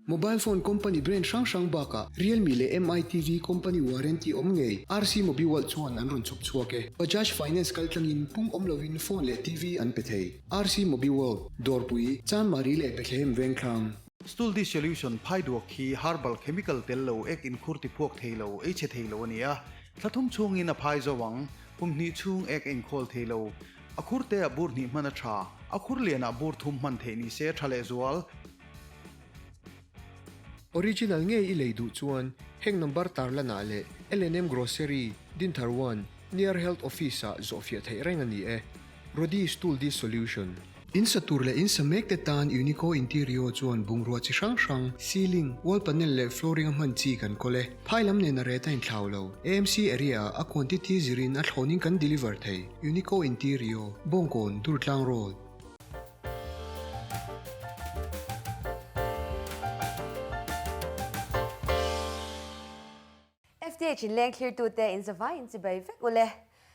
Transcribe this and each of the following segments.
Mobile phone company brand hrang hrang bakah Realme leh Mi TV company warranty awm ngei RC Mobiworld chuan an rawn chhawp chhuak e. Bajaj Finance kaltlangin pung awm lovin phone leh TV an pe thei. RC Mobiworld, Dawrpui, Chanmari leh Bethlehem Vengthlang. Stool dissolution phai duak hi herbal chemical tel lo ek inkhur ti phuak thei lo, ei chhe thei lo a ni a. Thla thum chhungin a phai zo ang. Kum hnih chhung ek a inkhawl thei lo. A khur te ah bur hnih hman a tha. A khur lian ah bur thum hman theih ni se tha lehzual. Original ngei i lei duh chuan heng number tarlanah leh L&M Grocery, Dinthar One, near Health Office ah zawhfiah theih reng a ni e. Rodi Stool Dissolution. In sa tur leh in sa mek te tan Unico Interior chuan bungrua chi hrang hrang, ceiling, wall panel leh flooring a hman chi kan kawl e. Phai lam nen a ret a inthlau lo. AMC area ah a quantity zirin a thlawnin kan deliver thei. Unico Interior, Bawngkawn, Durtlang Road. FTH in leng thlirtute in zavai in chibai vek ule.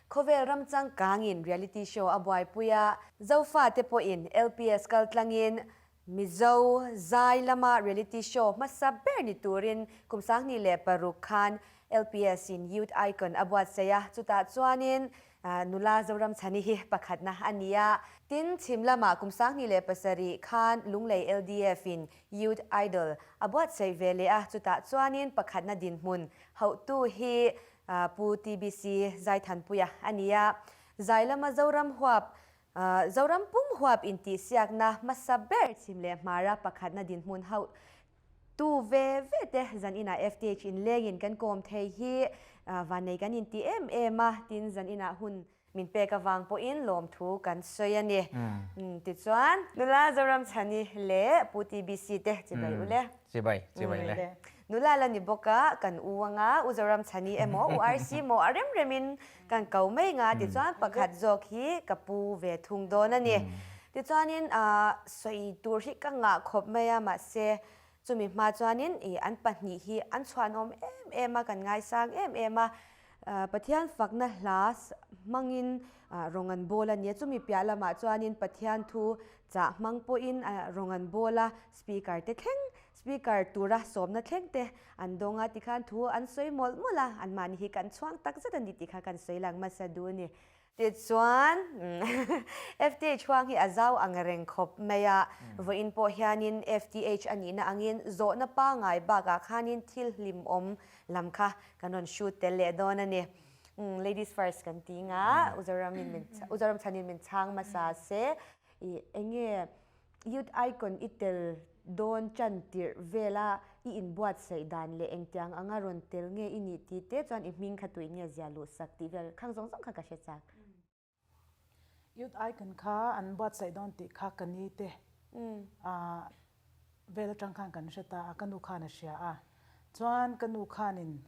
Khawvel ram changkangin reality show a buaipui a, Zofa te pawhin LPS kal tlangin Mizo zai lama reality show hmasa ber ni turin kum 2006 khan LPS in Youth Icon a buatsaih a, chutah chuanin Nula Zoramchhani hi pakhatna a ni a. Tin, chhim lamah kum 2007 khan Lunglei LDF in Youth Idol a buatsaih ve leh a, chutah chuanin pakhatna dinhmun hauhtu hi Pu TBC Zaithanpuia a ni a. Zai lama Zoram huap, Zoram pum huap intihsiakna hmasa ber chhim leh hmara pakhatna dinhmun hauh Tu ve ve te zan inah FTH in lengin kan kawm thei hi vannei kan inti em em a, tin zan inah hun min pek avang pawhin lawmthu kan sawi a ni. Tichuan, Nula Zoramchhani leh Pu TBC te chibai u le. Chibai, chibai le. Nula la ni bawk a, kan u anga, U Zoramchhani emaw, U RC maw a rem remin kan ko mai nga, tichuan pakhat zawk hi ka pu ve thung dawn a ni. Tichuanin sawi tur hi ka ngah khawp mai a, mahse chumi hma chuanin ih an pahnih hi an chhuanawm em em a, kan ngaisang em em a, Pathian fakna hla hmangin rawng an bawl a nia, chumi piah lamah chuanin Pathian thu chah hmang pawhin rawng an bawl a, speaker te thleng, speaker tura sawmna thleng te an dawng a, tikhan thu an sawi mawlh mawlh a, anmahni hi kan chhuang tak zet a ni tih kha kan sawi lang hmasa duh a ni. Tichuan, FTH huang hi a zau ang reng khawp mai a, vawiin pawh hianin FTH a nihna angin zawhna pangngai bakah khanin thil hlimawm lam kha kan rawn shoot tel leh dawn a ni. Ladies first kan ti nga, Uzoram chhanin min chhang hmasa se, i enge Youth Icon i tel dawn chan tirh vela i inbuatsaih dan leh engtiang anga rawn tel nge i nih tih te chuan i hming kha tuin nge zia luh sak tih vel khang zawng zawng kha ka hre chak. Youth Icon kha an buatsaih dawn tih kha ka ni te vel atang khan kan hre ta a, ka nu khan a hria a. Chuan ka nu khanin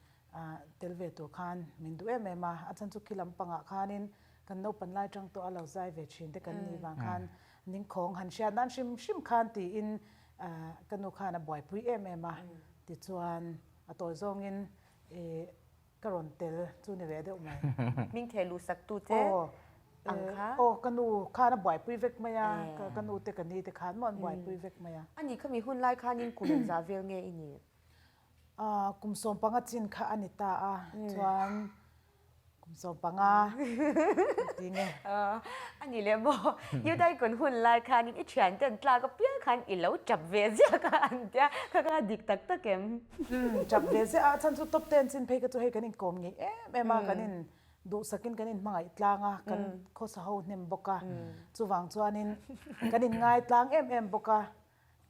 tel ve tur khan min duh em em a, a chhan chu khi lampangah khanin kan naupan lai tang tawh a lo zai ve thin te kan nih vang khan Ningkhawng han hriat nan hrim hrim khan tiin ka nu khan a buaipui em em a, tichuan a tawi zawngin ka rawn tel chu ni ve deuh mai. Hming theh luh sak tu che ang kha? Aw, ka nu khan a buaipui vek mai a, ka nu te ka ni te khan maw an buaipui vek mai a. A nih khami hun lai khanin kum engzah vel nge i nih? Kum 15 chin kha a ni ta a, chuan Kum 15 ti nge. A ni leh maw? Youth Icon hun lai khanin i thianten tlak apiang khan i lo tap ve ziah kha an tia, kha kha dik tak tak em? Tap ve ziah a, chhan chu top ten chin phei kha chu hei kan inkawm ngei em em a, kan in duhsakin kan inhmangaih tlang a, kan khawsa ho hnem bawk a, chuvang chuanin kan inngai tlang em em bawk a.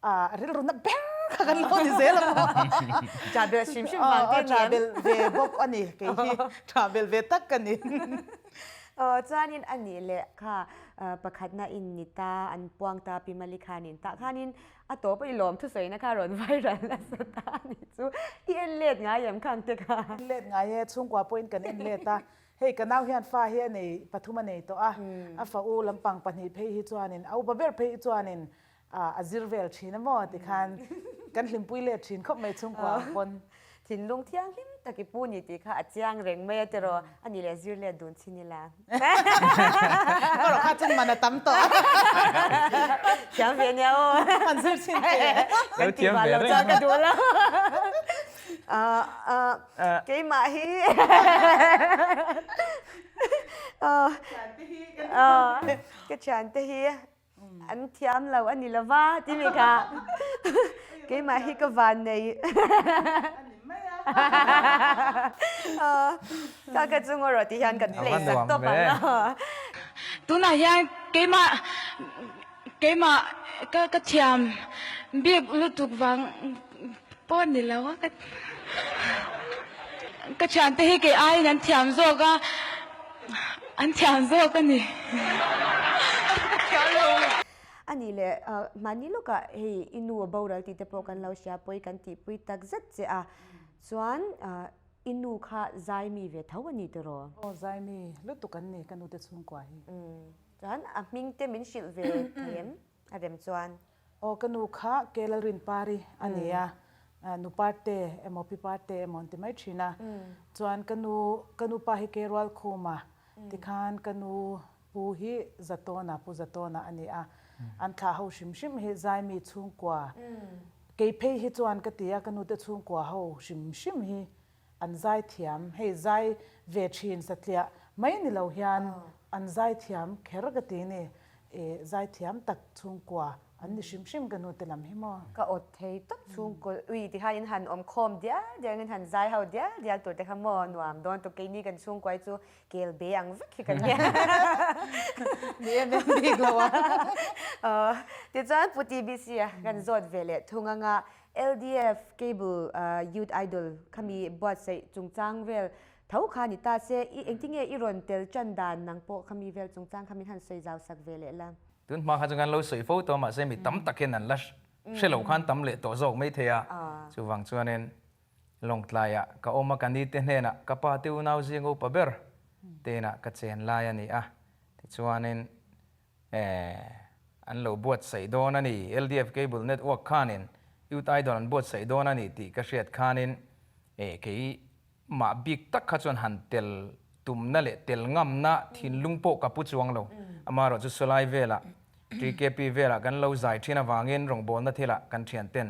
A rilru na ber kha kan lo ni zel a maw. Tah belh hrim hrim vang te niam. Tah belh ve bawk a ni kei hi tah belh ve tak ka ni. Aw chuanin a nih leh kha pakhatna in ni ta an puang ta Pi Mali khanin tah khanin a tawp a i lawm thusawina kha rawn viral nasa ta a nih chu i en let ngai em khang te kha. En let ngai e chhungkua pawhin kan en let a hei ka nau hian fa hi a nei pathum a nei tawh a a fa u lampang pahnih phei hi chuanin a upa ber phei hi chuanin A zir vel thin a maw tikhan kan hlimpui let thin khawp mai chhungkua ang pawn. Thinlung thianghlim tak i pu ni tih kha a chiang reng mai a tiraw? A nih leh zir let dun chhin ila. Ka rawh kha chuan man a tam tawh a. Thiam ve nia aw. Han zir chhin teh. Kan tih vah lo chuan ka duh lo. Keimah hi ka thiante hi An thiam lo a ni lo va ti mi kha keimah hi ka van nei. Ka ka chu ngaw rawh ti hian kan play sak tawp ang. Tunah hian keimah keimah ka ka thiam bik lutuk vang pawh ni lo a ka ka thiante hi kei aiin an thiam zawk a an thiam zawk a ni. A nih leh mahni lawkah hei i nu a boral tih te pawh kan lo hria pawi kan tihpui tak zet che a chuan i nu kha zaimi ve tho a ni tiraw? Aw zaimi lutuk an ni ka nute chhungkua hi. Chuan a hming te min hrilh ve thei em a rem chuan? Aw ka nu kha Kelalrin Pari a ni a, nu parte emaw pi parte emaw an ti mai thin a. Chuan ka nu ka nu pa hi Kerual Khuma tikhan ka nu pu hi Zatawna pu Zatawna a ni a. An thlah ho hrim hrim hi Zaimi chhungkua kei phei hi chuan ka ti a ka nute chhungkua ho hrim hrim hi an zaithiam hei zai ve thin satliah mai ni lo hian an zaithiam kher ka ti ni i zaithiam tak chhungkua an ni hrim hrim ka nu te lam hi maw. Ka awt thei tawp chhungkaw ui ti khan in han awm khawm dial dial in han zai ho dial dial tur te kha maw nuam dawn tuk keini kan chhungkua hi chu kel be ang vek hi kan nia. Ni em em bik lo a. Tichuan Pu TBC a kan zawt ve leh thung anga LDF Cable Youth Idol khami buatsaih chungchang vel tho kha ni ta se, i engtinge i rawn tel tan dan nang pawh khami vel chungchang kha min han sawi zau sak ve leh la. Tun hma kha chu kan lo sawi fo tawh mahse mi tam tak hian an la hre lo khan tam leh tawh zawk mai thei a, chuvang chuanin Lawngtlaiah ka awm a ka ni te hnenah ka pa te unau zing upa ber te inah ka chen lai a ni a, tichuanin An lo buatsaih dawn a ni. LDF Cable Network khanin Youth Idol an buatsaih dawn a ni tih ka hriat khanin kei mah bik tak kha chuan han tel tumna leh tel ngamna thinlung pawh ka pu chuang lo. Amaherawh chu Sawlai velah TKP velah kan lo zai thin avangin rawngbawlna thilah kan thianten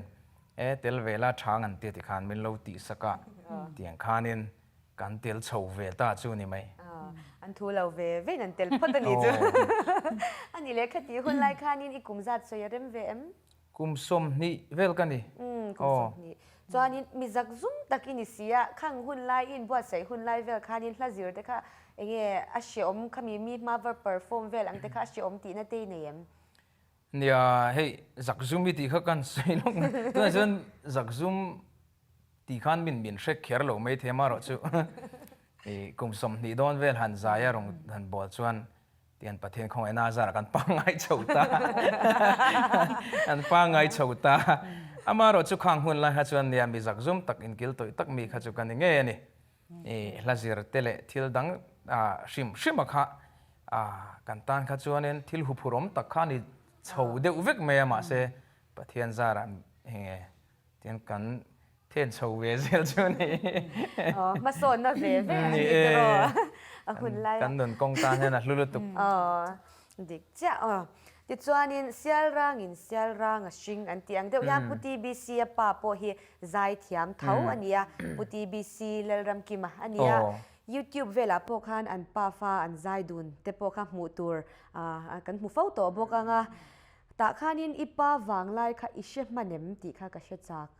tel vela tha ngan tia tikhan min lo tihsak a tiang khanin Kan tel chho ve ta chu ni mai. An thu lo ve vein an tel phawt a ni chu. A nih leh khati hun lai khanin i kum zat sawi a rem ve em? Kum 20 vel ka ni. Umm kum 20. Chuanin mi zak zum tak i ni si a, khang hun lai i inbuatsaih hun lai vel khanin hla zir te kha enge a hreawm khami mi hma var perform vel ang te kha a hreawm tihna te i nei em? Nia, hei zakzum i tih kha kan sawi lawk mai. Tunah chuan zakzum tih khan min min hre kher lo mai thei amaherawh chu i kum 20 dawn vel han zai a rawn han bawl chuan tian Pathian khawngaihna a zarah kan pangngai chho ta. Kan pangngai chho ta. Amaherawh chu khang hun lai kha chuan nia mi zakzum tak inkil tawih tak mi kha chu ka ni ngei a ni. I hla zir te leh thil dang hrim hrim a kha kan tan kha chuanin thil huphurhawm tak kha a ni chho deuh vek mai a mahse Pathian zarah enge tian kan then chho ve zel chu a ni. Aw hmasawnna ve ve a ni tiraw a hun lai a. Kan nun kawng tan hian a hlu lutuk. Aw Dik chiah aw. Tichuanin Sialrangin Sialranga hring an tih ang deuh hian Pu TBC a pa pawh hi zai thiam tho a ni a, Pu TBC Lalramkima a ni a. YouTube velah pawh khan an pa fa an zai dun te pawh kha hmuh tur kan hmu fo tawh bawk ang a. Tah khanin i pa vanglai kha i hre hman em tih kha ka hre chak.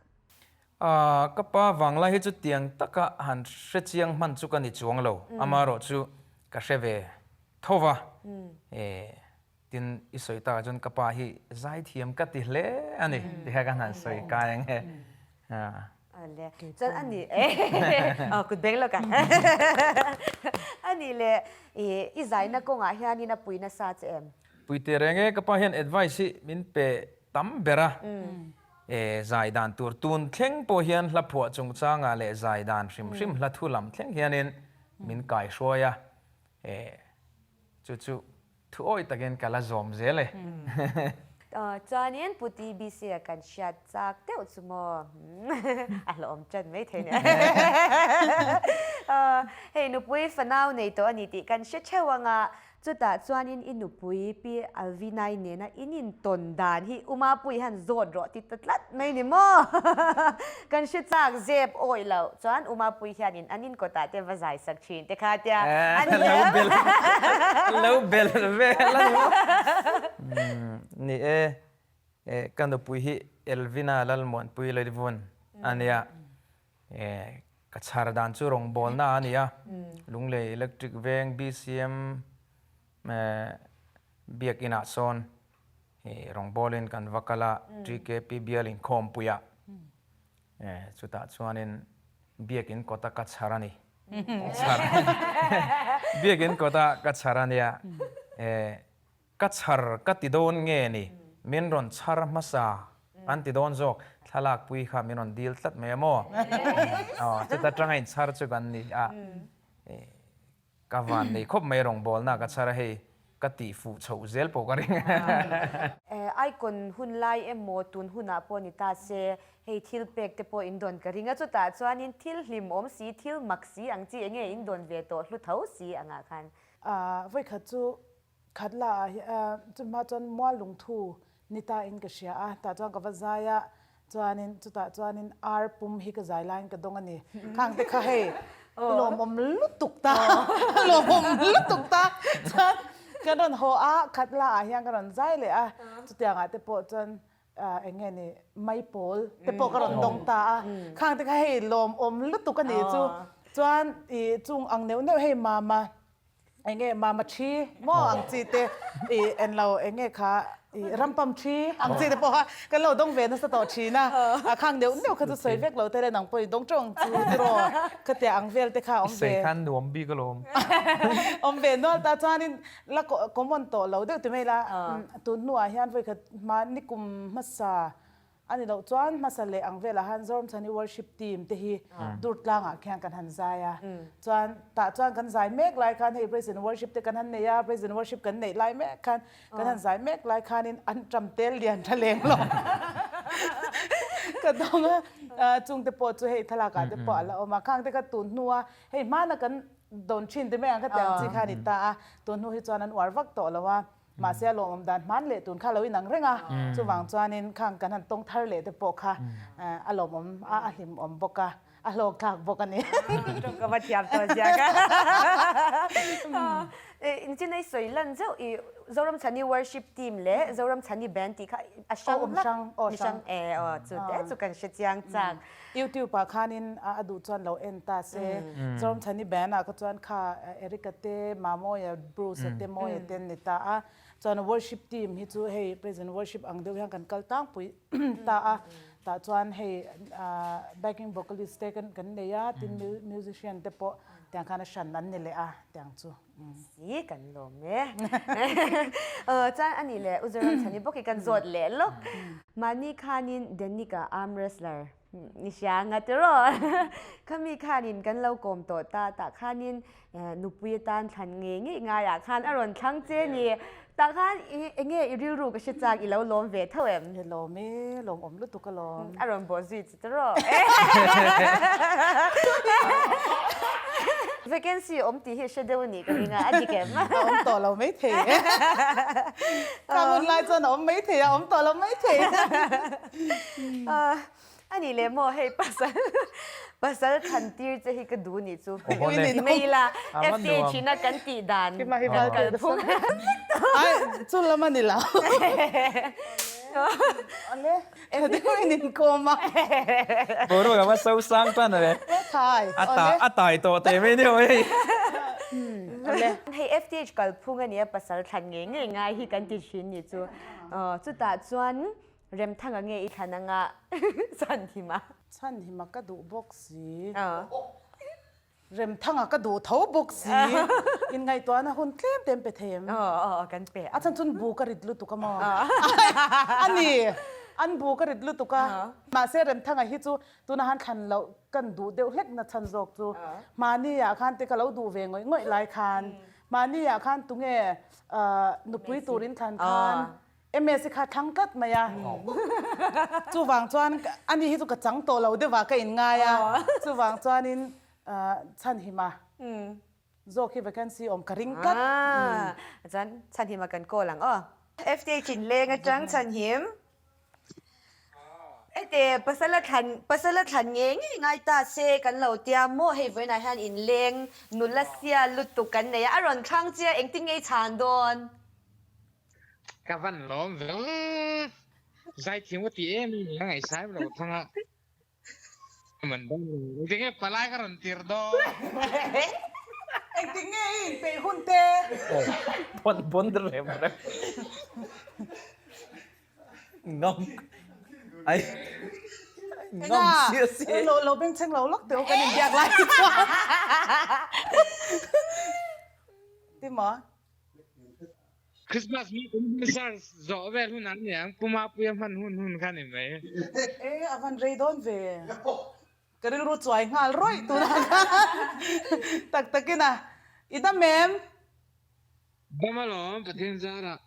Ka pa vanglai hi chu tiang taka han hre chiang hman chu ka ni chuang lo, amaherawhchu ka hre ve tho va, tin i sawi takah chuan ka pa hi zaithiam ka ti hle a ni ti kha kan han sawi kai ang e. Ale, chuan a ni aw kut beng lawk a. A nih leh i zaina kawngah hianin a pui nasa che em? Pui teh reng e, ka pa hian advice hi min pe tam ber a, zai dan tur tun thleng pawh hian hla phuah chungchangah leh zai dan hrim hrim hla thu lam thleng hianin min kaihruai a, E, chu chu thu awi takin ka la zawm zel e. Chuanin Pu TBC a kan hriat chak deuh chu maw? A hlauhawm ṭan mai thei nia. Hei nupui fanau nei tawh a ni tih kan hre theuh ang a, chutah chuanin i nupui Pi Alvinai nena in intawn dan hi U Mapuii hian zawt rawh ti ta tlat mai ni maw? Kan hre chak zep awih loh chuan U Mapuii hianin an inkawtah te va zai sak thin te kha tia a ni em? Lo bel vel a ni maw? Ni e, ka nupui hi Elvina Lalmuanpui Lalivun a nia. Ka chhar dan chu rawngbawlna a ni a, Lunglei Electric Veng BCM Biakinah sawn rawngbawlin kan va kal a, TKP bial inkhawmpuiah. Chutah chuanin Biakin kawta ka chhar a ni. Chhar. Biakin kawta ka chhar a nia. Ka chhar ka ti dawn nge ni? Min rawn chhar hmasa an ti dawn zawk. Thlalak pui kha min rawn dil tlat mai a maw? Aw, chuta tanga inchhar chu kan ni a. Ka van nei khawp mai rawngbawlna ka chhar a hei, ka tih fuh chhoh zel pawh ka ring. Icon hun lai emaw tun hunah pawh ni ta se, hei thil pek te pawh in dawn ka ring a, chutah chuanin thil hlim awm si, thil mak si ang chi enge in dawn ve tawh hlu tho si angah khan. Vawikhat chu Khat la ah hi chumhma chuan mual lungthu ni ta in ka hria a, tah chuan ka va zai a, chuanin chutah chuanin ar pum hi ka zai laiin ka dawng a ni. Khang te kha hei lawmawm lutuk ta, lawmawm lutuk ta chuan kan rawn haw a, khat la ah hian ka rawn zai leh a, chutiang ah te pawh chuan eng nge ni mai pawl te pawh ka rawn dawng ta a, khang te kha hei lawmawm lutuk a nih chu, chuan ih chung ang neuh neuh hei mama Enge mama thi maw ang chi te i en lo enge kha i rampam thi ang chi te pawh kha kan lo dawng ve nasa tawh thin a, a khang neuh neuh kha chu sawi vek lo te le nang pawh i dawng teuh ang chu tiraw khatia ang vel te kha awm ve. I sawi khan nuam bik alawm. Awm ve nual ta chuanin la common tawh lo deuh ti mai la tun hnuah hian vawikhat hma nikum hmasa A ni loh chuan hmasa leh ang velah han Zoramchhani Worship Team te hi dur tlangah khian kan han zai a. Chuan tah chuan kan zai mek lai khan hei Praise and Worship te kan han nei a, Praise and Worship kan neih lai mek khan kan han zai mek lai khanin an ṭam tel lian tha leng lo ka dawng a. Chung te pawh chu hei thlalakah te pawh a la awm a. Khang te kha tun hnua hei hmana kan dawn ṭhin ti mai ang kha tiang chi kha a ni ta a. Tun hnu hi chuan an uar vak tawh lo a. Mahse a lawmawm dan hman leh tun kha lo inang reng a, chuvang chuanin khang kan han tawng thar leh te pawh kha a lawmawm a, a hlimawm bawk a, a hlawk thlak bawk a ni. Tawng ka va thiam tawh ziak a. Nichin a i sawi lan zeuh i Zoramchhani Worship Team leh Zoramchhani Band tih kha a hrang hlak? Aw hrang. E aw chu te chu kan hre chiang chak. YouTube ah khanin a duh chuan lo en ta se, Zoramchhani Band ah kha chuan kha Erica te, Mamawia, Bruce a te, Mawia te an ni ta a, chuan worship team hi chu hei praise and worship ang deuh hian kan kal tlangpui ta a, tah chuan hei backing vocalist te kan nei a, tin musician te pawh tiang khan a hran an ni leh a tiang chu. Si kan lawm e. Chuan a nih leh U Zoramchhani bawk hi kan zawt leh lawk. Mahni khanin Danica arm wrestler ni hria anga tiraw? Khami khanin kan lo kawm tawh ta tah khanin nupui atan thlan ngei ngei ngaiah khan a rawn thlang che ni. Tah khan eng nge i rilru ka hre chak i lo lawm ve tho em? Ni lawm e, lawmawm lutuk alawm. A rawn bawh zui che tiraw? Vacancy awm tih hi hre deuh a nih ka ring a, a dik em? A awm tawh lo maithei e. Khang hun lai chuan a awm maithei a, awm tawh lo maithei. A nih leh maw hei pasal pasal thlan tir che hi ka duh nih chu. Ti mai ila FTH ina kan tih dan kan kalphung. Ai chu lam a ni lo. Ale tha deuh in inkawm a. Boruak a va so sang tan a le. A tai tawh teh mai ni hei. Hei FTH kalphung a nia pasal thlan ngei ngei ngai hi kan ti thin nih chu. Chutah chuan Remthanga nge i thlan anga Chhanhima? Chhanhima ka duh bawk si. Remthanga ka duh tho bawk si. Inngaihtuahna hun tlem te an pe thei em? Aw kan pe. A chhan chuan bu ka rit lutuk a maw? A ni, an bu ka rit lutuk a. Mahse Remthanga hi chu tuna han thlan loh kan duh deuh hlek na chhan zawk chu mahni ah khan te ka lo duh ve ngawih ngawih lai khan mahni ah khan tunge nupui turin thlan khan. MS kha thlang tlat mai a. Chuvang chuan ani hi chu ka chang tawh lo deuh ah ka inngai a. Chuvang chuanin chhanhim a zawk hi vacancy awm ka ring tlat. Chuan chhanhim a kan call ang aw. FTH in leng atang chhanhim. Hete pasala thlan pasala thlan ngei ngei ngai ta se kan lo tia maw hei vawiinah hian inleng nula sia lutuk kan nei a, a rawn thlang che a engtin nge i chhan dawn? Ka van lawm ve zaithiam ka ti em em a ngaihsai lo thang a man dawn lo engtin nge palai ka rawn tir dawn? Engtin nge i inpeih hun te? Pawn pawn rem rem. Ngam ai ngam sia sia. Lo lo beng chheng lo lawk teh u kan inbiak lai hi chuan. Ti maw? Christmas mi kum hmasa zawh vel hun an niang Pu Mapuia hman hun hun kha ni mai. E a van rei dawn ve. Ka rilru chuai nghal rawih tunah khan tak takin a i dam em? Dam alawm Pathian zarah.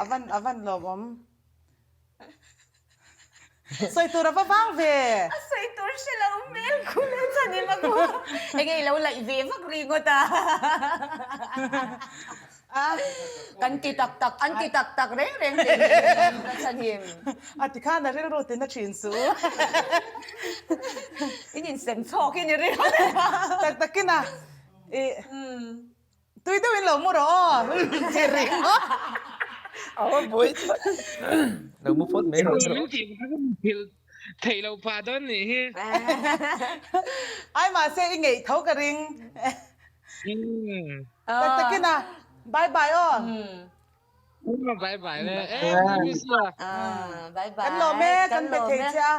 A van a van lawmawm. Sawi tur a va vang ve. A sawi tur hre lo hmel khu leh chhan in a ku. Enge i lo laih ve vak ringawt a. Kan ti tak tak, an ti tak tak reng reng hle niin ka chhanhim. A ti khan a rilru tin a thin su. In insem chhawk hi ni ringawt a. Tak takin a i tui deuhin lo mu rawh aw ti ringawt. A va buai tak. Lo mu phawt mai rawh. Min tih kha ka thil theih loh phah dawn nih hi. Ai mahse i ngeih tho ka ring. Tak takin a, bye bye aw. Bye bye le. Eh, Bye bye. Kan lawm e, kan be thei che a.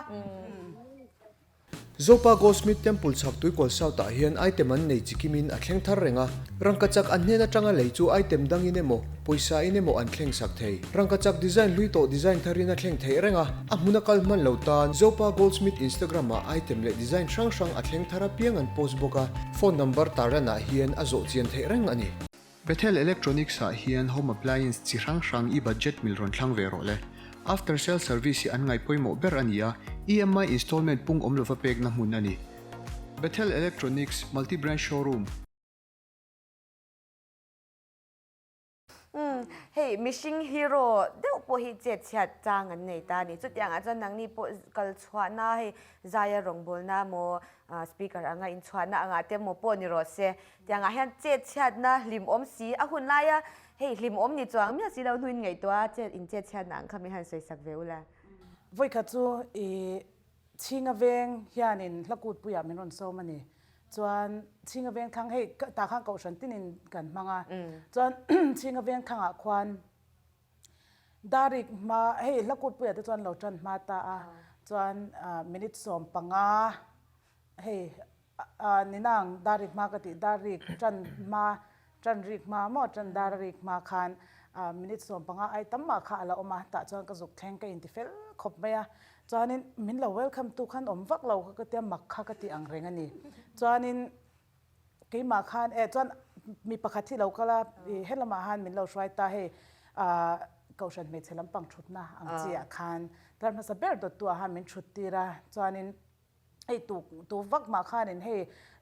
Zopa Goldsmith Temple chhak Tuikawl South ah hian item an nei chikimin a thleng thar reng a. Rangkachak an hnen atanga lei chu item dangin emaw, pawisa in emaw an thleng sak thei. Rangkachak design hlui tawh design tharin a thleng theih reng a, a hmuna kal hman lo tan Zopa Goldsmith Instagram ah item leh design hrang hrang a thleng thar apiang an post bawk a, phone number tarlan ah hian a zawh chian theih reng a ni. Bethel Electronics ah hian home appliance chi hrang hrang i budget mil rawn thlang ve rawh le. After sale service hi an ngaih pawimawh ber a ni a, EMI installment pung awm lova pekna hmun a ni. Bethel Electronics Multi Branch Showroom. Umm, hei mihring hero deuh pawh hi chet chhiat chang an nei ta a ni. Chutiangah chuan nangni pawh kal chhuahna hei zaia rawngbawlna maw speaker anga inchhuahna angah te maw pawh ni rawh se. Tiangah hian chet chhiatna hlimawm si a hun laia hei hlimawm ni chuang miah si lo hnuin ngaihtuah a chet in chet chhiatna ang kha min han sawisak ve ula. Vawikhat chu i Chhinga veng hianin hla kutpuiah min rawn sawm a ni. Chuan Chhinga veng thlang hei tah khan kohhran tinin kan hmang a. Chuan Chhinga veng thlangah khuan Darik hma hei hla kutpuiah te chuan lo tan hma ta a. Chuan minute 15 hei Ninang dar rik hma ka tih dar rik tan hma tan rik hma maw tan dar rik hma khan minute 15 ai tam mah kha a la awm a tah chuan ka zuk thleng ka inti fel khawp mai a chuanin min lo welcome tu khan awm vak lo kha ka tia mak kha ka tih ang reng a ni chuanin keimah khan eh chuan mi pakhat hi lo kal a helamah han min lo hruai ta hei kohhran hmeichhe lampang thutna ang chi ah khan tlar hmasa ber dawt tu ah khan min thut tir a chuanin Hei tu tu vak mah khanin hei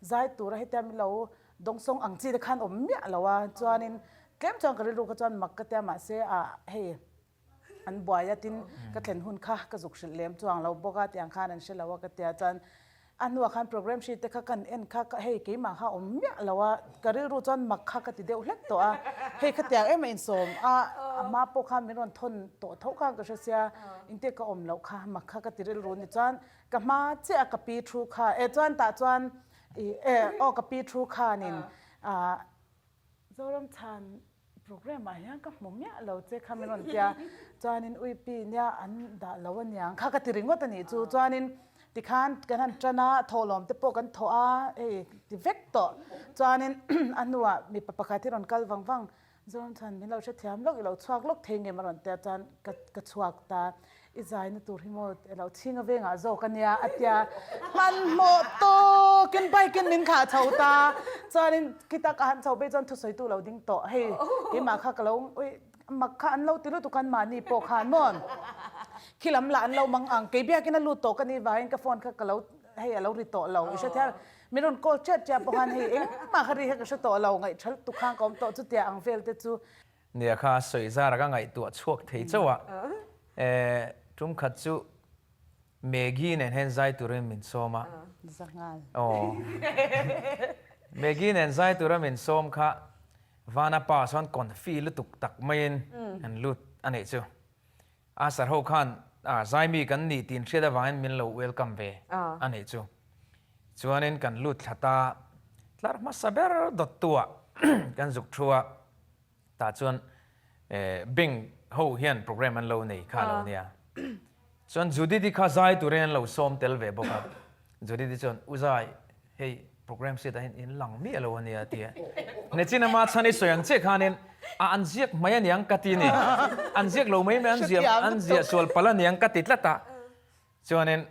zai tura hetia min lo dawngsawng ang chi te khan awm miah lo a chuanin tlem chuan ka rilru kha chuan mak ka tia mahse ah hei an buai a tin ka thlen hun kha ka zuk hrilh lem chuang lo bawk a tiang khan an hre lo a ka tia chuan a hnuah khan program sheet te kha kan en kha hei keimah kha awm miah lo a ka rilru chuan mak kha ka ti deuh hlek tawh a hei khatiang em a insawm a a hma pawh khan min rawn thawn tawh tho khan ka hre sia engte ka awm loh kha mak kha ka ti rilru ni chuan Ka hma chiah a ka pi thu kha e chuan tah chuan i e aw ka pi thu khanin ah Zoramchhan program ah hian ka hmu miah lo che kha min rawn tia chuanin ui pi nia an dah lo aniang kha ka ti ringawt a nih chu chuanin tikhan kan han tan a thawhlawm te pawh kan thawh a hei ti vek tawh chuanin a hnuah mipa pakhat hi rawn kal vang vang Zoramchhan min lo hrethiam lawk i lo chhuak lawk thei nge maw rawn tia chuan ka ka chhuak ta i zaina tur hi maw i lo chhing a vengah zawk a nia a tia hmanhmawh tawkin bike in min khah chho ta chuanin khita ka han chho phei chuan thusawitu lo ding tawh hei keimah kha ka lo ui. Mak kha an lo ti lutuk an mahni pawh khan maw khi lam lah an lo mang ang kei biakin a lut tawh ka nih vangin ka phone kha ka lo hei a lo ri tawh lo i hre thiam min rawn call chiat chiat pawh khan hei engmah kha ri kha ka hre tawh lo ngaih tha lutuk khan ka awm tawh chutia ang vel te chu. Nia kha sawi zara ka ngaihtuah chhuak thei chauh a tum khat chu Maggie nen hian zai turin min sawm a. Zangal. Aw Maggie nen zai tura min sawm kha Vana pa chuan confi lutuk tak maiin an lut a nih chu. A sir ho khan zaimi kan nih tih inhriat avangin min lo welcome ve a nih chu. Chuanin kan lut thla ta tlar hmasa ber dawttuah kan zuk thu a, tah chuan bank ho hian program an lo nei kha lo nia. Chuan Judith-i kha zai turin an lo sawm tel ve bawk a. Judith-i chuan, U Zai, hei program seat ah hian in lang miah lo a nia a ti a. Hnechin ama chhan i sawi ang chiah khanin a an ziak mai aniang ka ti ni. An ziak lo mai mai an ziah an ziah sual palh aniang ka ti tlat a. Chuanin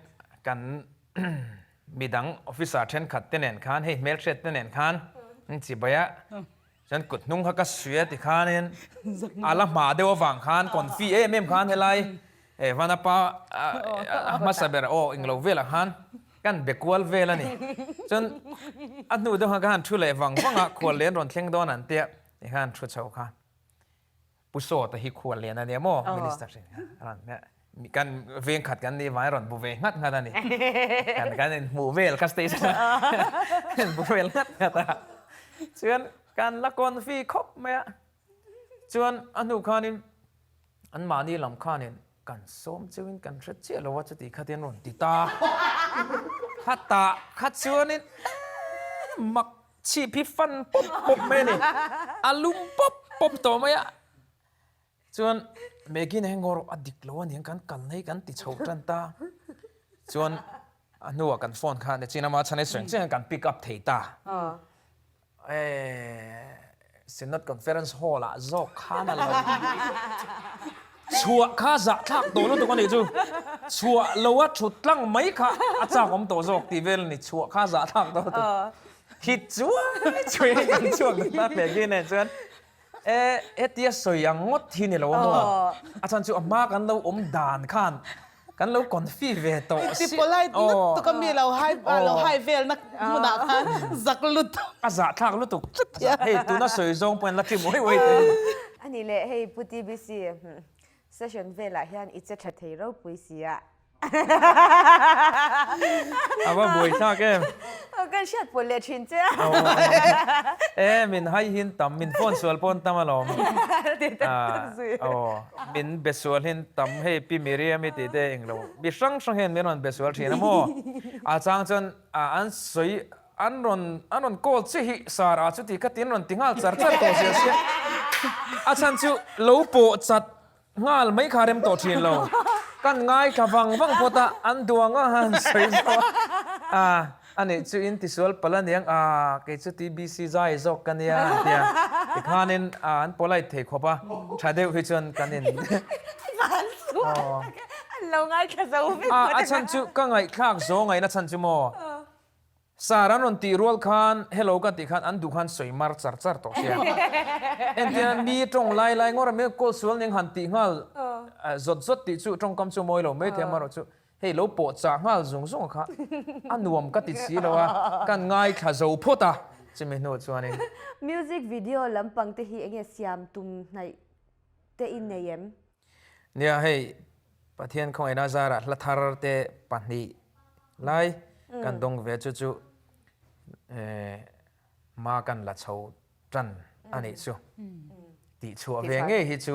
kan midang officer thenkhat te nen khan hei hmelhriat te nen khan an chibai a. Chuan kut hnung kha ka suih a tikhanin a la hma deuh avang khan confi em em khan helai Vanapa a hmasa ber aw englo velah khan kan be kual vel a ni. Chuan a hnu deuh khan ka han thu leh vang vang a, khual lian rawn thleng dawn an tia tikhan thu chho kha. Pu Sawta hi khual lian a nia maw Minister hrin kha a rawn kan veng khat kan nih vangin a rawn bu ve nghat nghat a ni. Kan kan inhmuh vel kha station ah kan bu vel nghat nghat a. Chuan kan la confi khawp mai a. Chuan a hnu khanin anmahni lam khanin kan sawm cheuhin kan hre chiah lo a chuti khatin rawn ti ta. Khatah kha chuanin mak Chhip hi fan pawp pawp mai a ni. A lum pawp pawp tawh mai a. Chuan Maggie nen hian ngaw rawh a dik lo a niang kan kal na hi kan ti chho tan ta. Chuan a hnuah kan phone kha Nichina ma chhan hi sawi ang chiah hian kan pick up thei ta. Synod Conference Hall ah zawk khan a lo chhuah kha zahthlak tawh lutuk a nih chu. Chhuah lo a thut tlang mai kha a chak awm tawh zawk tih vel a ni. Chhuah kha zahthlak tawh lutuk. Khi chuai chuai in kan chhuak ta ta Maggie nen chuan e hetia sawi ang ngawt hi ni lo a maw? A chhan chu a hma kan lo awm dan khan Kan lo confi ve tawh si. Ti polite lutuk a mi lo hai lo hai vel na hmunah khan zak lutuk. A zahthlak lutuk. Hei tuna sawi zawng pawhin la ṭim uai uai teh a ni. A nih leh hei Pu TBC session velah hian i che ṭha thei ropui si a. A va buaithlak em. Kan hriat pawlh leh ṭhin che a. E min hai hin tam, min phone sual pawn tam alawm. Aw. Min be sual hin tam hei Pi Miriam i tih te englo mi hrang hrang hian min rawn be sual thin a maw? A chang chuan an sawi an rawn an rawn call che hi sar a chuti kha tin rawn ti nghal char char tawh sia sia. A chhan chu lo pawh chat nghal mai kha rem tawh thin lo. Kan ngaithla vang vang phawt a an duang a han sawi zawk a. A nih chu in tisual palh a niang a, kei chu TBC zai zawk ka nia an ti a, tikhanin an polite thei khawp a, tha deuh hi chuan kan in A chhan chu ka ngaihthlak zawng ngaihna chhan chu maw, Sir an rawn tih rual khan hello ka tih khan an duh khan sawi mar char char tawh sia. Entirna mi tawng lai lai ngawr a mi call sual ning han tih nghal zawt zawt tih chu tawngkam chu mawi lo mai thei amaherawh chu Hei lo pawh chah nghal zung zung kha a nuam ka ti si lo a, kan ngaithla zo phawt a chumi hnu chuanin. Music video lampang te hi enge siam tum hnaih te i nei em? Nia hei Pathian khawngaihna zarah hla thar te pahnih lai kan dawng ve chu chu hma kan la chho tan a nih chu tih chhuah ve ngei hi chu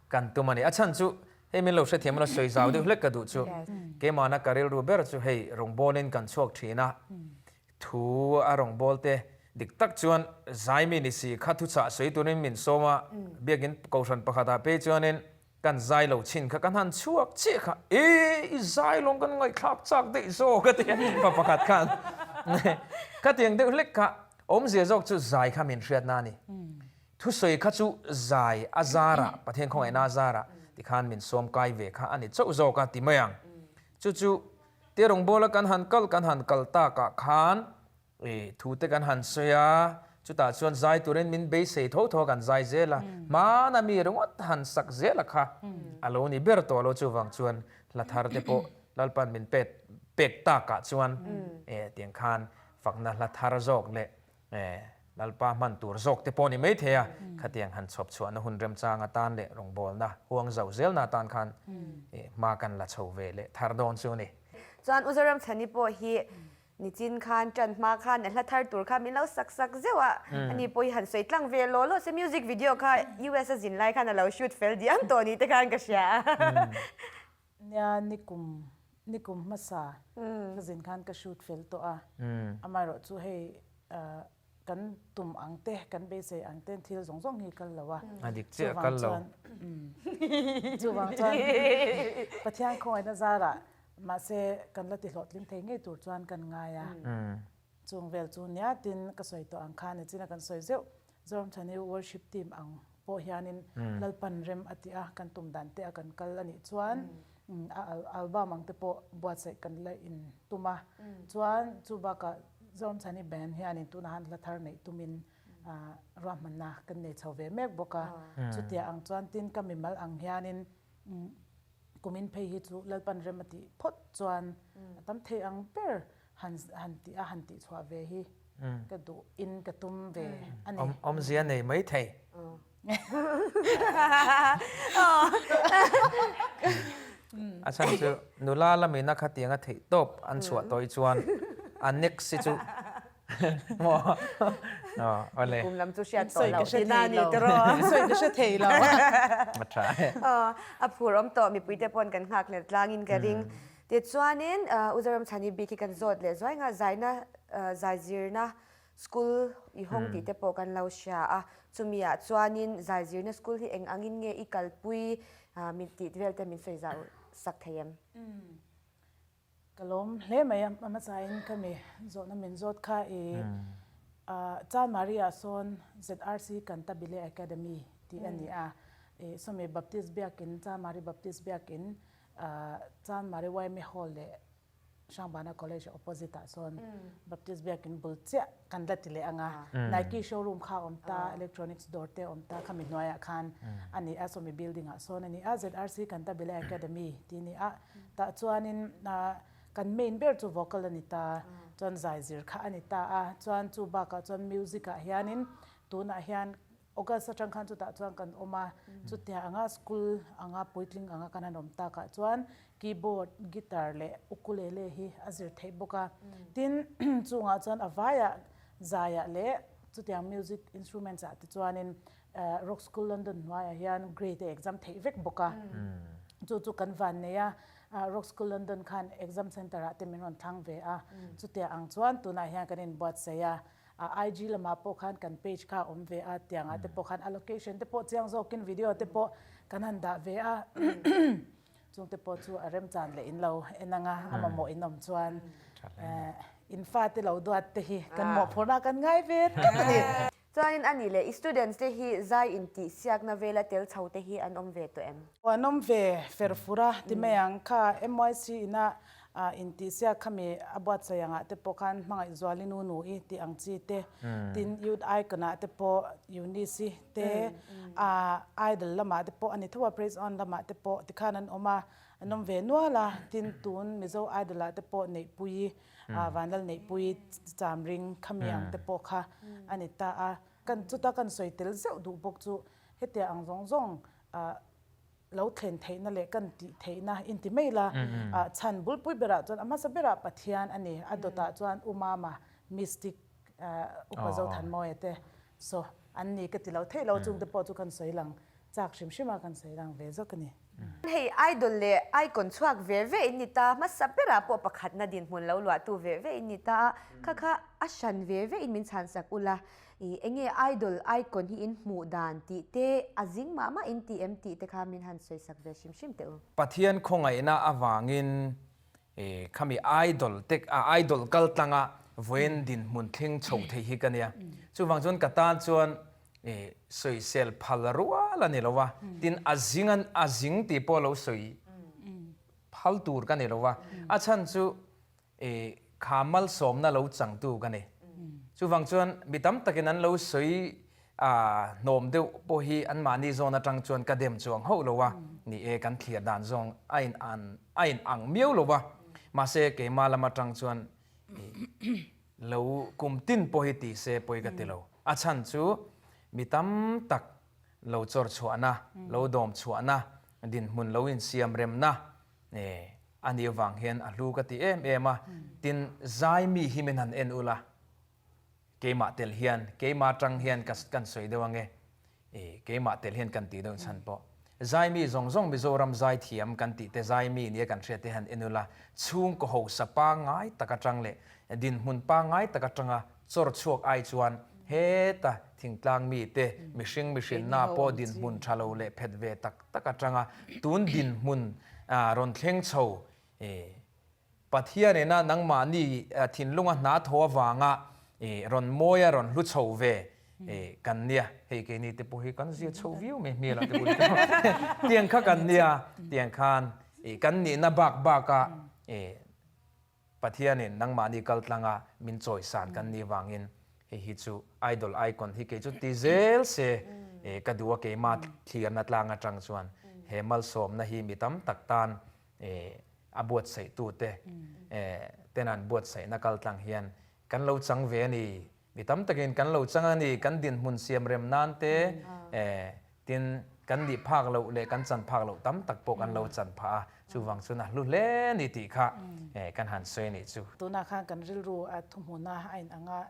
kan tum a ni. A chhan chu hei min lo hrethiam ila sawi zau deuh hlek ka duh chu keimahna ka rilru ber chu hei rawngbawlin kan chhuak thin a, thu a rawngbawlte dik tak chuan zaimi ni si kha thuchah sawi turin min sawm a, biakin kohhran pakhatah phei chuanin Kan zai lo chin kha kan han chhuak chiah kha e i zai lawng kan ngaihthlak chak daih zawk a ti a pa pakhat khan khatiang deuh hlek kha awmzia zawk chu zai kha min hriatna a ni. Thusawi kha chu zai a zarah Pathian khawngaihna a zarah tikhan min sawm kai ve kha a ni chauh zawk a ti mai ang. Chu chu Tia rawngbawla kan han kal kan han kal takah khan I thu te kan han sawi a, Chutah chuan zai turin min beisei tho tho a kan zai zel a, hmana mi ringawt han sak zel a kha a lo ni ber tawh lo chuvang chuan hla thar te pawh Lalpan min pek pek takah chuan eh tiang khan fakna hla thar zawk leh eh Lalpa hman tur zawk te pawh ni mai thei a, khatiang han chhawp chhuahna hun remchang atan leh rawngbawlna huang zauh zelna atan khan eh hma kan la chho ve leh thar dawn chu a ni. Chuan U Zoramchhani pawh hi Nichin khan ṭan hma khan a hla thar tur kha min lo sak sak zeuh a, ani pawh hi han sawi tlang ve law law se music video kha US a zin lai khan a lo shoot fel diam tawh ni te khan ka hria a. Nia nikum nikum hmasa ka zin khan ka shoot fel tawh a, amaherawh chu hei Kan tum ang te, kan beisei ang ten thil zawng zawng hi kal lo a. A dik chiah kal lo. Chuvang chuan Pathian khawngaihna zarah mahse kan la ti hlawhtling thei ngei tur chuan kan ngai a. Chung vel chu nia tin ka sawi tawh ang khan nichina kan sawi zeuh Zoramchhani worship team ang pawh hianin Lalpan rem a ti a, kan tum dan te a kan kal a nih chuan a album ang te pawh buatsaih kan la in tum a. Chuan chu bakah Zoramchhani band hianin tunah han hla thar neih tumin ruahmanna kan nei chho ve mek bawk a. Chutiang ang chuan tin ka mimal ang hianin kumin phei hi chu Lalpan rem a tih phawt chuan a tam thei ang ber han han tih a han tih chhuah ve hi ka duh in ka tum ve a ni. Awmzia nei mai thei. A chhan chu nula lamina khatianga theih tawp an chhuah tawh hi chuan a next hi chu maw awle. Kum lam chu hriat tawh loh tihna a ni tiraw. Sawi ka hre thei lo. A tha e. A phur awm tawh mipuite pawn kan nghak leh tlangin ka ring. Tichuanin U Zoramchhani bik hi kan zawt leh zuai nga zaina zaizirna school i hawng tih te pawh kan lo hria a, chumi ah chuanin zaizirna school hi eng angin nge i kalpui min tih vel te min sawi zau sak thei em? Ka lawm hle mai a, hmasain ka mi zawhna min zawt kha i Chanmari ah sawn ZRC Cantabile Academy tih a ni a, i sawmi Baptist biakin Chanmari Baptist biakin Chanmari YMA Hall leh Hrangbana College opposite ah sawn Baptist biakin bul chiah kan la ti leh ang a. Nike showroom kha a awm ta, electronics dawr te a awm ta khami hnuaiah khan a ni a, sawmi building ah sawn a ni a, ZRC Cantabile Academy tih a ni a. Tah chuanin kan main ber chu vocal a ni ta, chuan zaizir kha a ni ta a, chuan chu bakah chuan music ah hianin tunah hian August atang khan chutah chuan kan awm a, chutia anga school anga puitling anga kan han awm takah chuan keyboard, guitar leh ukulele hi a zir theih bawk a. Tin, chungah chuan a vaiah zaiah leh chutiang music instruments ah te chuanin Rock School London hnuaiah hian grade a exam theih vek bawk a. Chu chu kan van nei a, Rock School London khan exam centre ah te min rawn thlang ve a. Chutia ang chuan tunah hian kan inbuatsaih a, A IG lamah pawh khan kan page kha a awm ve a, tiangah te pawh khan a location te pawh chiang zawkin video te pawh kan han dah ve a, chung te pawh chu a remchan leh in lo en ang a, a mamawh in awm chuan in fate lo duat te hi kan mawhphurhna kan ngai ve tlat a ni. Chuanin a nih leh i students te hi zai intihsiakna vela tel chho te hi an awm ve tawh em? An awm ve fer fur a ti mai ang kha MYC ina Intihsiak khami a buatsaih angah te pawh khan hmangaih zuali nu nu i tih ang chi te, tin Youth Icon ah te pawh Eunice te, Idol lamah te pawh a ni tho a, Praise On lamah te pawh tikhan an awm a, an awm ve nual a, tin tun Mizo Idol ah te pawh Neihpuii, Vanlal Neihpuii Chamring khami ang te pawh kha a ni ta a. Kan chuta kan sawi tel zeuh duh bawk chu hetiang ang zawng zawng lo thlen theihna leh kan tih theihna in ti mai la, chhan bulpui berah chuan a hmasa berah Pathian a ni, a dawtah chuan U Mama, Mystic Upa Zothanmawia te saw an ni ka ti lo theih lo, chungte pawh chu kan sawi lang chak hrim hrim a, kan sawi lang ve zawk a ni. Hei Idol leh Icon chhuak ve ve in ni ta, hmasa berah pawh pakhatna dinhmun lo luahtu ve ve in ni ta a, kha kha a hran ve ve in min chhansak ula, I enge idol icon hi in hmuh dan tih te a zing mah mah in tih em tih te kha min han sawi sak ve hrim hrim teh u. Pathian khawngaihna avangin i khami idol te idol kal tlanga vawiin dinhmun thleng chho thei hi ka nia. Chuvang chuan ka tan chuan i sawisel phal rual a ni lo a, tin a zing a zing tih pawh lo sawi phal tur ka ni lo a, a chhan chu i kha malsawmna lo changtu ka ni. Chuvang chuan mi tam takin an lo sawi hnawm deuh pawh hi anmahni zawn atang chuan ka dem chuang hauh lo a, ni e kan thlir dan zawng a in an a in ang miau lo a, mahse keimah lam atang chuan lo kum tin pawh hi ti se pawi ka ti lo. A chhan chu mi tam tak lo chawr chhuahna, lo dawm chhuahna, dinhmun lo insiam remna a nih avang hian a hlu ka ti em em a, tin zai mi hi min han en ula, keimah tel hian, keimah atang hian ka kan sawi deuh ange, keimah tel hian kan tih deuh chhan pawh. Zai mi zawng zawng Mizoram zai thiam kan tih te zai mi nia kan hriat te han en ula, chhungkaw hausa pangngai tak atang leh dinhmun pangngai tak atanga chawr chhuak ai chuan heta thingtlang mite mihring mihrinna pawh dinhmun tha lo leh phet ve tak tak atanga tun dinhmun rawn thleng chho Pathian ina nangmahni thinlunga hna thaw avanga rawn mawia rawn hlu chho ve kan nia. Hei keini te pawh hi kan zia chho viau mai hmel ah te pawh hi tiang kha kan nia tiang khan kan nihna bak baka Pathianin nangmahni kaltlanga min chawisan kan nih vangin hei hi chu idol icon hi kei chu ti zel se ka duh a keimah thlirna tlang atang chuan he malsawmna hi mi tam tak tan a buatsaihtute ten an buatsaihna kaltlang hian kan lo chang ve a ni. Mi tam takin kan lo chang a ni, kan dinhmun siam rem nan te, tin kan nih phak loh leh kan chan phak loh tam tak pawh kan lo chan phah a, chuvang chuan a hlu hle a ni tih kha kan han sawi a nih chu. Tunah khan kan rilru a thuhmuna a inang a,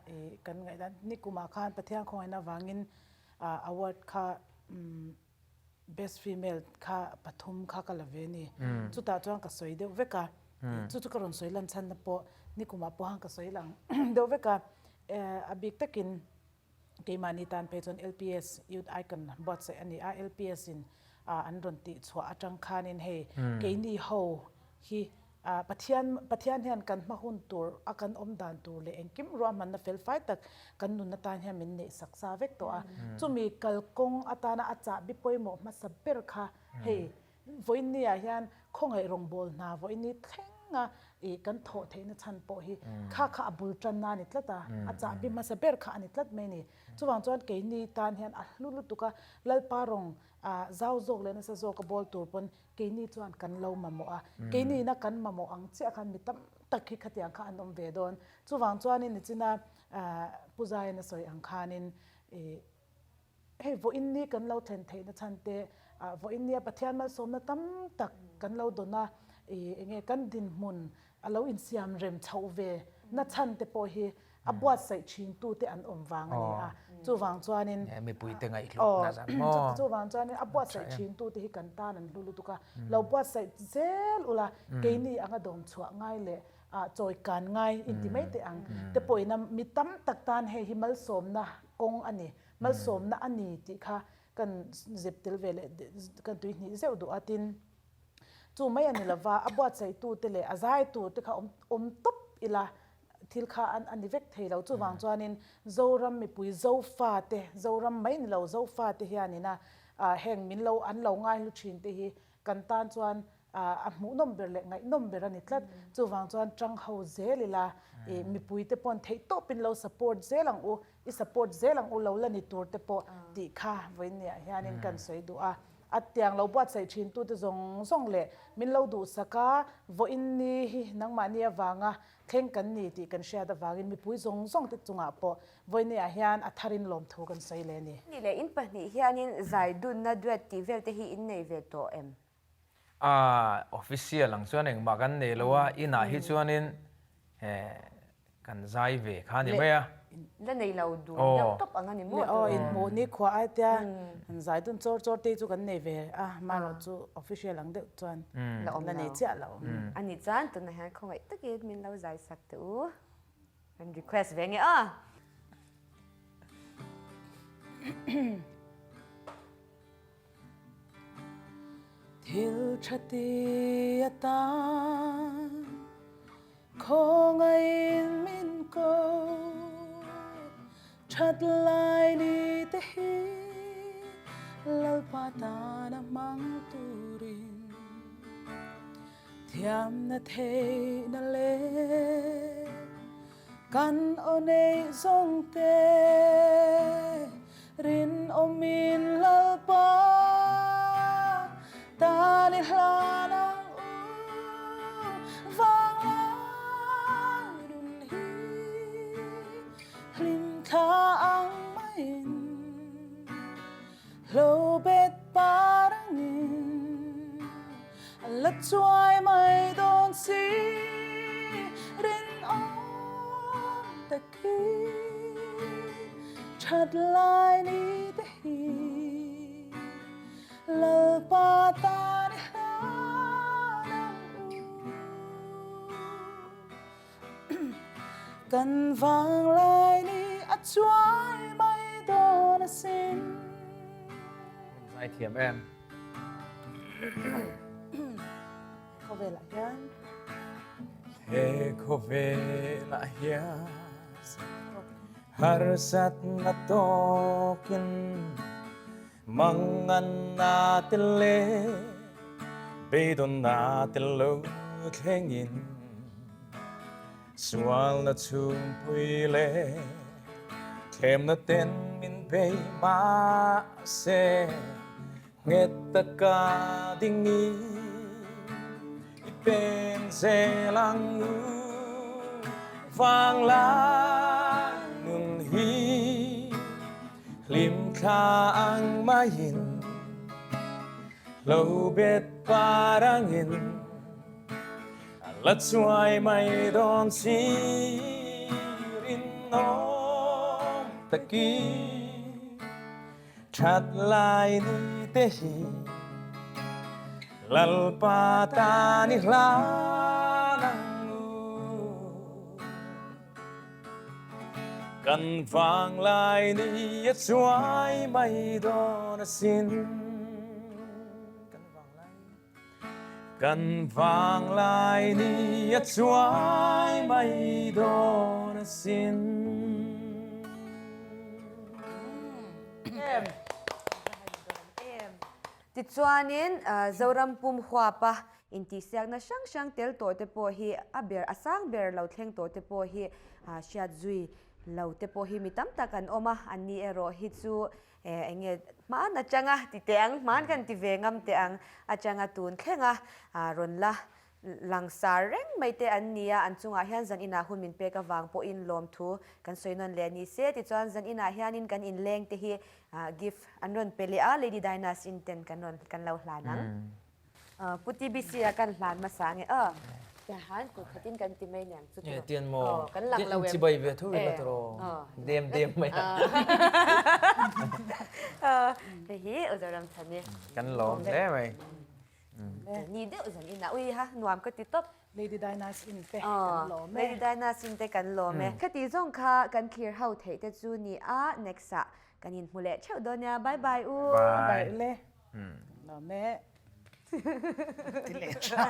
kan ngaihdan nikumah khan Pathian khawngaihna avangin award kha Best female kha pathum kha ka la ve ni. Chutah chuan ka sawi deuh vek a. Chu chu ka rawn sawi lan chhan na pawh nikumah pawh han ka sawi lang deuh vek a. A bik takin keimahni tan phei chuan LPS Youth Icon buatsaih a ni a. LPS in an rawn tih chhuah atang khanin hei keini ho hi Pathian Pathian hian kan hma hun tur a kan awm dan tur leh engkim ruahmanna fel fai tak kan nun atan hian min neih sak sa vek tawh a. Chumi kalkawng atana a chahbi pawimawh hmasa ber kha hei vawiinni ah hian khawngaih rawngbâwl hna vawiinni thlenga ih kan thawh theihna chhan pawh hi kha kha a bul tanna a ni tlat a, a chahbi hmasa ber kha a ni tlat mai a ni. Chuvang chuan keini tan hian a hlu lutuk a, Lalpa rawng zau zawk leh nasa zawka bawl tur pawn Keini chuan kan lo mamawh a, keini ina kan mamawh ang chiah khan mi tam tak hi khatiang kha an awm ve dawn. Chuvang chuanin nichina Pu Zaian a sawi ang khanin hei vawiinni kan lo thlen theihna chhan te, vawiinnia Pathian malsawmna tam tak kan lo dawn a, enge kan dinhmun a lo insiam rem chhoh ve na chhan te pawh hi a buatsaih thin tu te an awm vang a ni a, chuvang chuanin mipuite ngaihhlutna zan maw? Chuvang chuanin a buatsaih thin tu te hi kan tan an hlu lutuk a, lo buatsaih zel ula keini anga dawm chhuah ngai leh chawi kan ngai inti mai teh ang te pawhin a mi tam tak tan hei hi malsawmna kawng a ni, malsawmna a ni tih kha kan zep tel ve leh kan tuihnih zeuh duh a tin. Chu mai a ni lova, a buatsaihtu te leh a zaitu te kha awm awm tawp ila thil kha an a ni vek thei lo. Chuvang chuanin Zoram mipui Zofa te, Zoram mai ni lo Zofa te hianin a heng min lo an lo ngaihlu thin te hi kan tan chuan a hmuhnawm ber leh ngaihnawm ber a ni tlat. Chuvang chuan tang ho zel ila ih mipui te pawn theih tawpin lo support zel ang u, i support zel ang u lo la ni tur te pawh tih kha vawiinniah hianin kan sawi duh a. A tiang lo buatsaih thintute zawng zawng leh min lo duhsak a, vawiin ni hi nangmahni avanga thleng kan ni tih kan hriat avangin mipui zawng zawngte chungah pawh vawiinniah hian a tharin lawmthu kan sawi leh a ni. Ni leh in pahnih hianin zai dunna duet tih vel te hi in nei ve tawh em? A official ang chuan engmah kan nei lo a, inah hi chuanin Kan zai ve kha ni mai a. La nei lo dun deuh tawp ang a ni maw? Le aw inhmuh ni khua ai tia han zai dun chawr chawr te chu kan nei ve a, amaherawh chu official ang deuh chuan la nei chiah lo. A nih chuan tunah hian khawngaih takin min lo zai sak teh u. Kan request ve nge aw. Thil tha ti atan Khawngaihin min ko that lai ni te hi Lalpa tana hmang turin thiamna theihna leh. Kan aw neih zawng te rinawmin Lalpa tan i hlan ang u vanglai nun hi hlim thla ang maiin hlo bet par angin a la chuai mai dawn si rinawm takin that lai ni te hi Lalpa tan i hlan ang u. Kan vanglai ni a chuai mai dawn asin. Zai thiam em. Khawvelah hian. He khawvelah hian harsatna tawkin Manganna te leh beidawnna te lo thlengin sualna chhungpui leh thlemna ten min bei mahse nghet taka dingin i pen zel ang u vanglai nun hi. Hlim thla ang maiin hlo bet par angin a la chuai mai dawn si rinawm takin that lai ni te hi Lalpa tan i hlan ang u. Kan vanglai ni a chuai mai dawn asin. Kan vanglai ni a chuai mai dawn asin. Tichuanin Zoram pum huapa intihsiakna hrang hrang tel tawh te pawh hi a ber a sang ber lo thleng tawh te pawh hi hriat zui lo te pawh hi mi tam tak an awm a, an ni erawh hi chu eng nge hmaan atanga ti teh ang, hmaan kan ti ve ngam teh ang atanga tun thlenga rawn la Langsar reng mai te an ni a, an chungah hian zan inah hun min pek avang pawhin lawmthu kan sawi nawn leh a ni se. Tichuan zan inah hianin kan inleng te hi gift an rawn pe leh a, Lady Dinah's in ten kan rawn kan lo hlan ang. Pu TBC a kan hlan hmasa nge aw. Tiahan kut khatin kan ti mai niang chu tiraw. Tian maw? Kan lang lo em? Chibai ve tho ila tiraw? Dem dem mai a. Hei hi Uzoram Chhani. Kan lawm hle mai. Ni deuh zan in a ui ha nuam ka ti tawp. Lady Dinah's in te kan lawm e. Lady Dinah's in te kan lawm e. Khati zawng kha kan thlir ho theih te chu ni a next ah kan in hmu leh theuh dawn nia bye bye u. Bye bye le. Lawm e. Ti leh tha.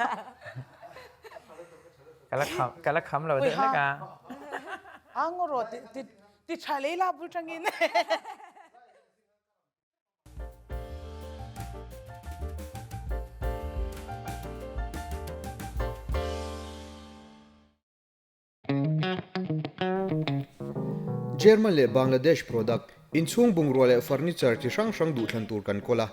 Ka la kham lo deuh hlek a. A ngaw rawh ti tha lei la bul tangin. German leh Bangladesh product, inchhung bungrua leh furniture chi hrang hrang duhthlan tur kan kawl a.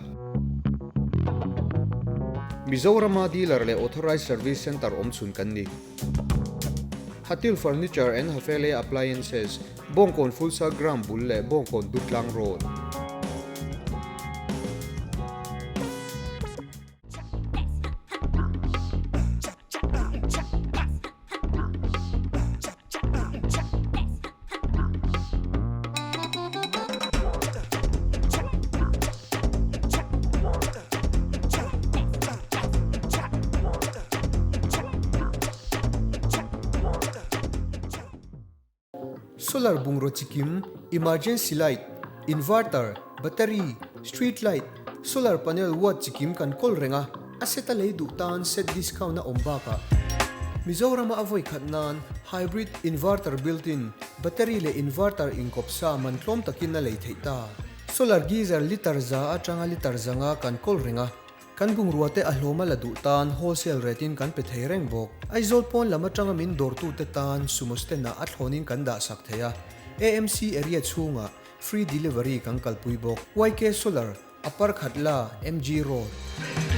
Mizorama dealer leh authorized service centre awmchhun kan ni. Hatil Furniture and Hafele Appliances, Bawngkawn Fulsa Gram bul leh Bawngkawn Dutlang Road. Solar bungraw chikim, emergency light, inverter, battery, street light, solar panel watt chikim kan kawl reng a, a set a lei duh tan set discount a awm bakah Mizorama a vawi khat nan hybrid inverter built-in, battery leh inverter inkawp sa man tlawm takin a lei theih ta. Solar geyser litre za atanga litre zanga kan kawl reng a. Kan bungrua te a hlawm a la duh tan wholesale rate in kan pe thei reng bawk. Aizawl pawn lam atanga min dawrtute tan sumo stand ah a thlawnin kan dah sak thei a. AMC area chhungah free delivery kan kalpui bawk. YK Solar, Upper Khatla, MG Road.